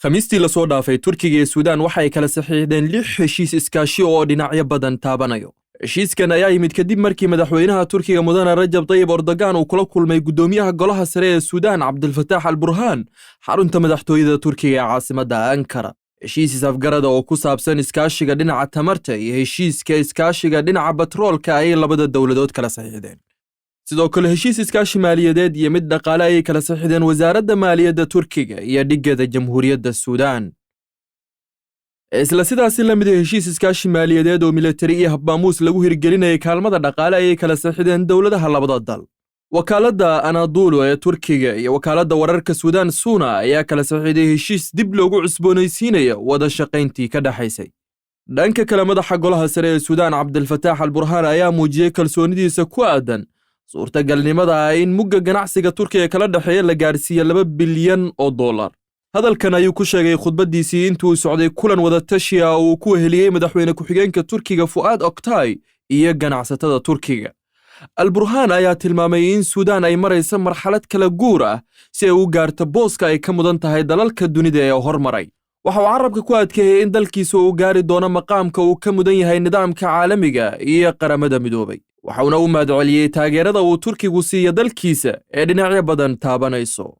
Khamiistii lasoo dhaafay, Turkiga iyo Suudaan waxay kala saxiixdeen lix heshiis iskaashi oo dhinacyo badan taabanayo. Heshiiskan ayaa yimid kadib markii madaxweynaha Turkiga, mudane Rajab Tayib Erdogan, uu kula kulmay guddoomiyaha golaha sare ee Suudaan, Cabdilfataax Al Burhaan, xarunta madaxtooyada Turkiga ee caasimadda Ankara. Heshiis isafgarada oo ku saabsan iskaashiga dhinaca tamarta iyo heshiiska iskaashiga dhinaca batroolka ayay labada dowladood kala saxiixdeen. Sidoo kale, heshiis iskaashi maaliyadeed iyo mid dhaqaale ayay kala saxiixdeen wasaaradda maaliyadda Turkiga iyo dhiggeeda Jamhuuriyadda Suudaan. Isla sidaasi la mid, heshiis iskaashi maaliyadeed oo militari iyo habmaamuus lagu hirgelinayay kaalmada dhaqaale ayay kala saxiixdeen dowladaha labada dal. Wakaaladda Anadolu ee Turkiga iyo wakaaladda wararka Suudaan Suna ayaa kala saxiixday heshiis dib loogu cusboonaysiinayo wada shaqayntii ka dhexaysay. Dhanka kale, madaxa golaha sare ee Suudaan, Cabdilfataax Al Burhaan, ayaa muujiyey kalsoonidiisa ku aadan suurtagalnimada ah in mugga ganacsiga Turkiga kala dhexeeya la gaadhsiiyo $2 bilyan. Hadalkan ayuu ku sheegay khudbaddiisii intuu socday kulan wadatashi ah oo uu ku weheliyey madaxweyne ku-xigeenka Turkiga, Fu'aad Oktay, iyo ganacsatada Turkiga. Alburhaan ayaa tilmaamay in Suudaan ay marayso marxalad kala guur ah si ay u gaarto booska ay ka mudan tahay dalalka dunida ee hormaray. Waxa uu carabka ku adkeeyey in dalkiisa uu gaari doono maqaamka uu ka mudan yahay nidaamka caalamiga iyo Qaramada Midoobay. Waxauna u mahadceliyey taageerada uu Turkigu siiyo dalkiisa ee dhinacyo badan taabanayso.